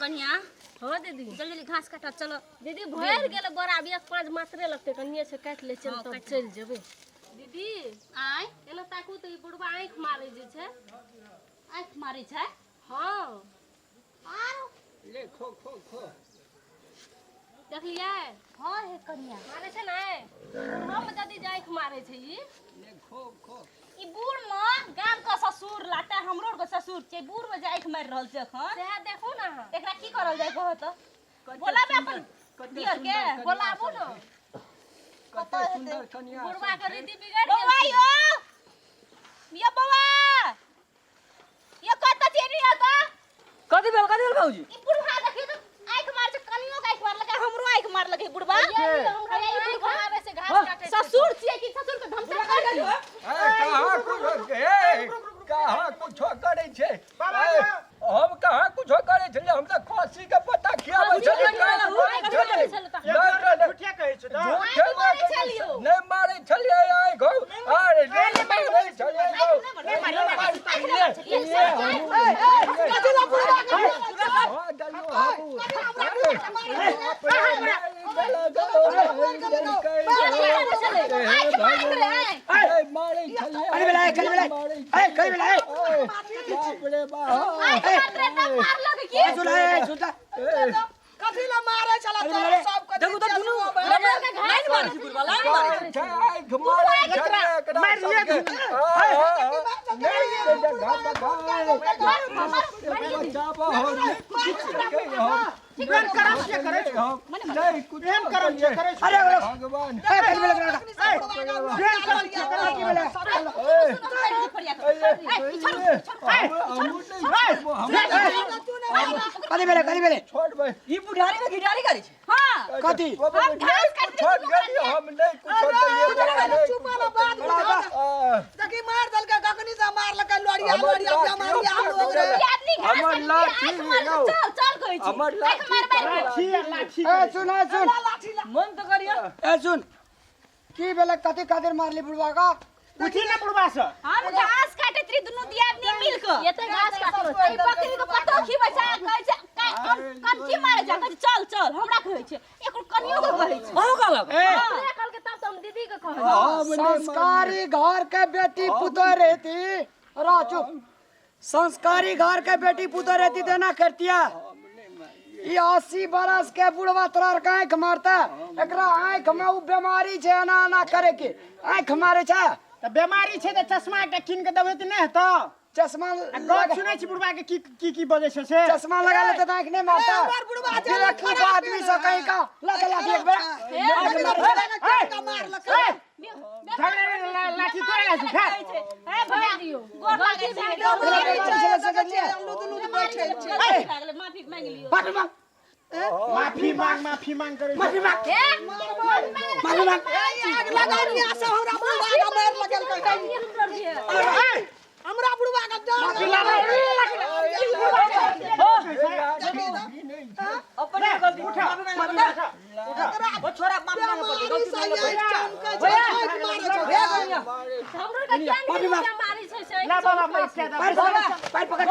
कनिया। हाँ दीदी। जल्दी जल्दी घास काटऽ चलो। दीदी भरि गेल बड़ा, अभी एक पाँच मात्रे लगतै, कनिये से काटि लै छियै। हाँ, तब काटि। चलि जेबै दीदी। आँय? एना ताकू तऽ ई बुढ़बा आँखि मारै जे छै। आँखि मारै छै? हाँ। आरो ले खो खो खो। देखलियै? हाँ हे कनिया। मारै छै ने बुढ़बा मे, दीदी जे आँखि मारै छै ई। ले खो खो। ई बूढ़ मे गाम के ससुर लाते, हमरो आर के ससुर छै, बूढ़ मे जे आँखि मारि रहल छै एखन। सएह देखू ने अहाँ। एकरा की करल जाय कहऽ तऽ? कते बोलाबे अपन कते दियर के। सुन्दर कनिया बोलाबू सब ने। छै। कते सुन्दर कनिया बुढ़बा सब के छै। रीति बिगड़ि बौआ गेल छै। यो, यो बौआ यो, कतऽ छियै रे तऽ? कथी भेल, कथी भेल भौजी? ई बुढ़वा देखी तऽ आँखि मारै छै, कनियो के आँखि मारलकै, हमरो आँखि मारलकै बुढ़वा। ये हमरा अरे ई आँखि बुढ़वा मारै छै घास काटै छै। ससुर छियै कि ससुर के धमसा कर ए, कहाँ कुछो, ए, कहाँ कुछो करै छै? ए, हम कहाँ कुछो करै छलियै? हम तऽ खस्सी के पत्ता खियाबै छलियै, काटि मारै छलियै। नहि, नहि, नहि। झूठे कहै छै तऽ। झूठे नहि कहै छै। नहि मारै छलियै आइ गौ। अरे नहि मारै छलियै गौ। ले, हाँ, डलियो, हमहूँ। अरे, बाप रे, नहि गौ, देलकै गौ। हे भगवान, नहि मारै छलियै। अरे बेला, ए, कली बेला, मारै ए, कली बेला, ए। ए, बाप रे बाप। आँखि मारलै तऽ मारलक की? ए, सुन, ए, सुन तऽ। ए, कथी ला मारै छला अरे तोरा बेला, सबके? देखू तऽ दुनू लाइन मारै छै बुढ़वा, लाइन मारै छै। छै, आँखि मारै छलियै एकरा मारि लिअ सबके। दुनू। हाँ, हाँ, हाँ। नहि, जगह बगाए। बचाबऽ हो, नहि कुछ केलकै हम। प्रेम करम के करै छौ? हम नहि कुछ प्रेम करम के करै छौ? अरे, अरे, भगवान। ए, कली बेला, बेला, ए, प्रेम करम के करै छौ? बेला। ए, कली बेला, कली बेला। छोड़बै। ई बुढ़ारी में घिढारी करै छै। हाँ। कथी? हम घास काटि छोड़ गेलियै, हम नहि कुछो करियै। चुप वाला बात बड़ा बा। देखी, मार देलकै, गगनी से मारलकै लोरिया। हमर लोरिया लाठी बेमारिया लोग रे। ई आदमी घास हमर काटि लाठी आँखि मारलकै, यौ। चल चल कहै छी। हमर आँखि लाठी मार मारि लाठी आ लाठी ए, करै छौ। सुन, ए, सुन। लाठी ला। मन तऽ करिया। ए, सुन, की भेलै? कथी खातिर मारली बुढ़वा का? पूछी ने बुढ़बा से। हम घास काटैत रही दुनू दियादनी मिल कऽ। एते घास काटलो छै। ई बकरी के पतो खिबै छै, कहै छै कनखी मारै छै, कहै छै चल चल हमरा कहै छै, एकर कनियो के कहै छै। अहूँ कहलक? ए, हमरे कहलकै तब तऽ हम दीदी के कहलियै। हम नहि संस्कारी घर के बेटी पुतोह रहती, अरे चुप, संस्कारी घर के बेटी पुतोह रहती तो ना करतिया। ई 80 बरस के बुढ़वा तोरा आर के आँखि मारता? एकरा आँखि में उ बीमारी छै, एना एना करे के आँखि मारे छै। तऽ बेमारी छै तऽ चश्मा एकटा कीन के देबै तऽ नहि हेतौ? चश्मा आ गप सुनै छी बुढ़बा के, की की की बजै छै से। चश्मा लगा लेते तऽ आँखि नहीं मारता। हमर बुढ़वा जे बेवकूफ आदमी सब कहीं का लगा लाठी एक बेर आँखि मारे छै। मारलकै। झगड़ा रे, लाठी तोड़े ला छै। ए भैया, गोर लागै छै। बेमारी छलै से कहिए। लुद लुद बैठे छै। गलती भए गेलै, माफी मांगि लियौ। माफी मांग। माफी मांग, माफी मांग करै छै। माफी मांग। हे, माफी मांग। आग लगानिया से हमरा बुढ़वा के मार लगल कहै। ए, हमरा बुढ़वा के डर। अपने गलती, उठा, माफी मांग। उठा। ओ छोरा, माफी मांगे पड़तै, बेमारी गलती से मांगे आँखि चमकै छै, आँखि मारै छै। हमरो के किया माफी नहीं मांग। मारै छै से? ला बाबा, माफ कए दे। पैर पकड़, पैर पकड़,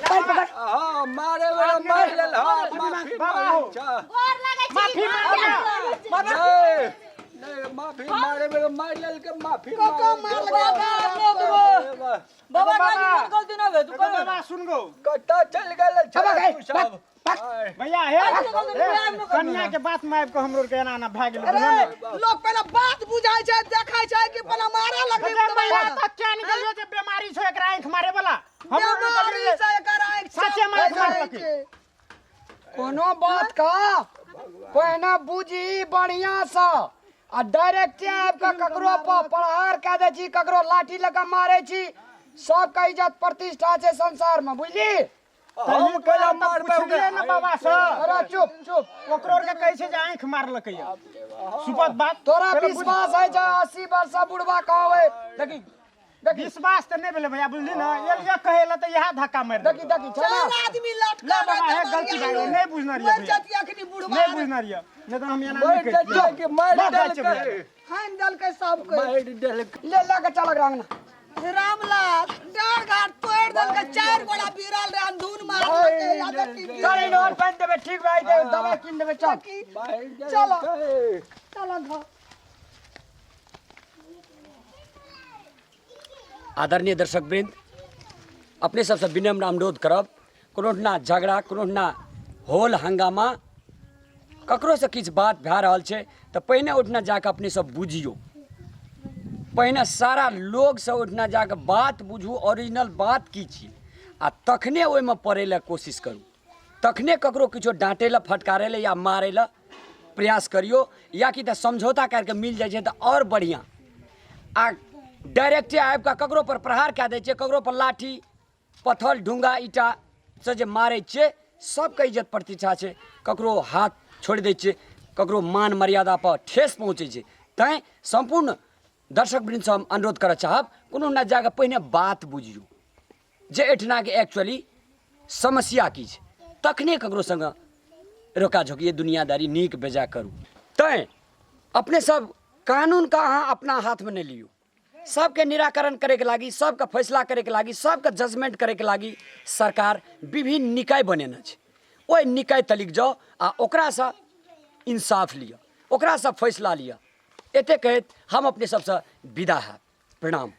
पैर पकड़। हाँ, मारे वाला मार लेल। हाँ, माफी बाबा मांगै हो। छै। गोर लागै छी। माफी मांग ना। नहीं नहीं, माफी मारे वाला मार लेल के माफी कोको मांगै मार छै। लगा। बाबा, बाबा। गलती ना भेल तू। एगो बाबा सुन गो। कतऽ चलि गेल बाबा छलै गए, तू सब? आय। भैया हे, हे, कनिया के बात में आबि कऽ हमरो के एना एना भए गेलै। अरे लोग पहले बात बुझाइ छै, देखै छै कि पहले मारे लगलै भैया तऽ क्या निकलियो जे बेमारी छौ एकरा आँखि मारे वाला? हमरो बेमारी निकलियो से एकर आँखि साचे मारि चमकै मारलकै। छै। कोनो बात का पहिने बुझी बढ़िया से, आ डायरेक्ट आबि कऽ ककरो पर प्रहार कए दै छी, ककरो लाठी लऽ कऽ मारै छी। सबके इज्जत प्रतिष्ठा छै संसार में, बुझली? हम केला मारबै? पुछलियै ने बाबा से। अरे चुप चुप। ओकरो आर के कहै छै जे आँखि मारलकै यऽ। सुपत बात। तोरा पहिले बुझ। विश्वास है जे 80 वर्ष बुढ़वा कहबै? देखी देखी। विश्वास तऽ नहि भेलै भैया, बुझली ने? एलियै कहै लए तऽ इएह धक्का मारि देखी देलकै। देखी, चला। चार आदमी लटकल ला बाबा, हे, रहै, गलती भए गेलै, नहि बुझने रहियै मरि भैया। जतियै अखनी बुढ़वा। नहि बुझने रहियै, नहि तऽ हम एना मारि नहि करितियै। देलकै कि मारि लऽ जाइ छियै देलकै? भैया। हानि देलकै सबके। मारि देलकै। ले लऽ के चलक अंगना। रामलाल डाँड़ घाट तोड़ि देलकै, चारि गोड़ा बिरल रहे, अंधुन मारलकै। चल इनोर पानि देबै ठीक भए जेतै दवाइ कीन देबै चल। चलो चलो घर। आदरणीय दर्शक वृंद, अपने सबसँ विनम्र अनुरोध करब, कोनो ठिना झगड़ा, कोनो ठिना होल हंगामा, ककरोसँ किछु बात भए रहल छै तऽ पहिने ओहिठिना जाकऽ अपने सब बुझियौ। पहिने सारा लोकसँ ओहिठिना जाकऽ बात बुझू, ओरिजिनल बात की छी, आ तखने ओहिमे पड़ै लए कोशिश करू, तखने ककरो किछो डाँटै लए, फटकारै लए या मारै लए प्रयास करियौ, या कि तऽ समझौता करिके मिल जाइ छै तऽ आओर बढ़िआँ। आ डायरेक्टे आबि कऽ ककरो पर प्रहार कए दै छियै, ककरो पर लाठी पत्थर ढुङ्गा ईटासँ जे मारै छियै, सबके इज्जत प्रतिष्ठा छै, ककरो हाथ छोड़ि दै छियै, ककरो मान मर्यादापर ठेस पहुँचै छै। तैँ सम्पूर्ण दर्शक वृन्दसँ हम अनुरोध करऽ चाहब, कोनो ने जाकऽ पहिने बात बुझियौ जे एहिठिनाके एक्चुअली समस्या की छै, तखने ककरो सङ्गे रोका झोकी दुनियादारी नीक बेजाय करू। तैँ अपने सब कानूनके अहाँ अपना हाथमे नहि लियौ। सबके निराकरण करैके लागि, सबके फैसला करैके लागि, सबके जजमेंट करैके लागि सरकार विभिन्न निकाय बनेने छै। ओहि निकाय तलिक जाउ आ ओकरासँ इंसाफ लिअ, ओकरासँ फैसला लिअ। एते कहैत हम अपने सबसँ विदा हैब। प्रणाम।